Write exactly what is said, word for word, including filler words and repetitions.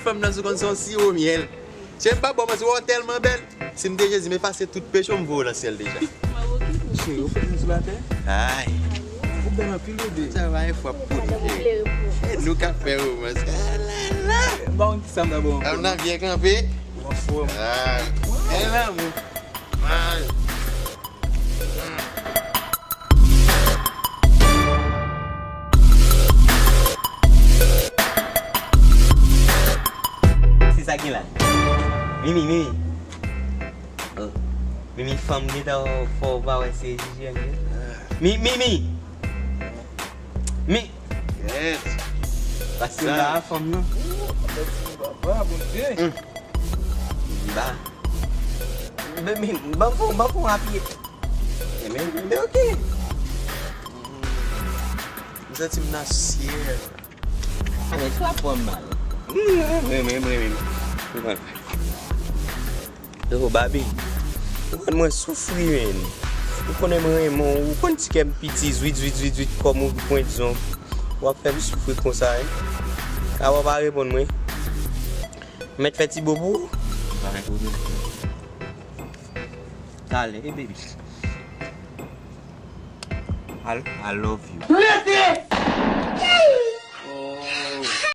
Fanm nan sou konn se yon siwo myèl. Se m pa bon, paske w tèlman bèl. Si m te Jezi, m efase tout peche w, m voye w nan syèl deja. Cheri, ou fè zizou atè? Ay. Ou bèl anpil, bebe. Sa va, e fwa pou nou, cheri. E nou k ap fè romans. Ba w yon ti samba, bon. Fanm nan byen kanpe. Anfòm. Ah. E lanmou. Se sa gen la. Mimi, Mimi. Oh. Mimi, fanm gentan fè w pa wè se Jiji an ye. Mi, Mimi. Mi. Yes. Pase la, fanm nan. Papa, Bondye. Ba. Baby, ban pou, ban pou apye. Enben, enben, ok. M santi m nan syèl. Ane, swa pran mal. Mwen, mwen, mwen, mwen. Yo, Babi, ou konn mwen soufri, men. Ou konnen mwen renmen w, ou konn ti kè m piti, zwit, zwit, zwit, zwit, kòm ou pwent zon. W ap fè m soufri konsa, wi. Avan w pa reponn mwen. Mèt fè ti bo pou ou? Pa gen pwoblèm. Talè, e baby. I, I love you. Rete!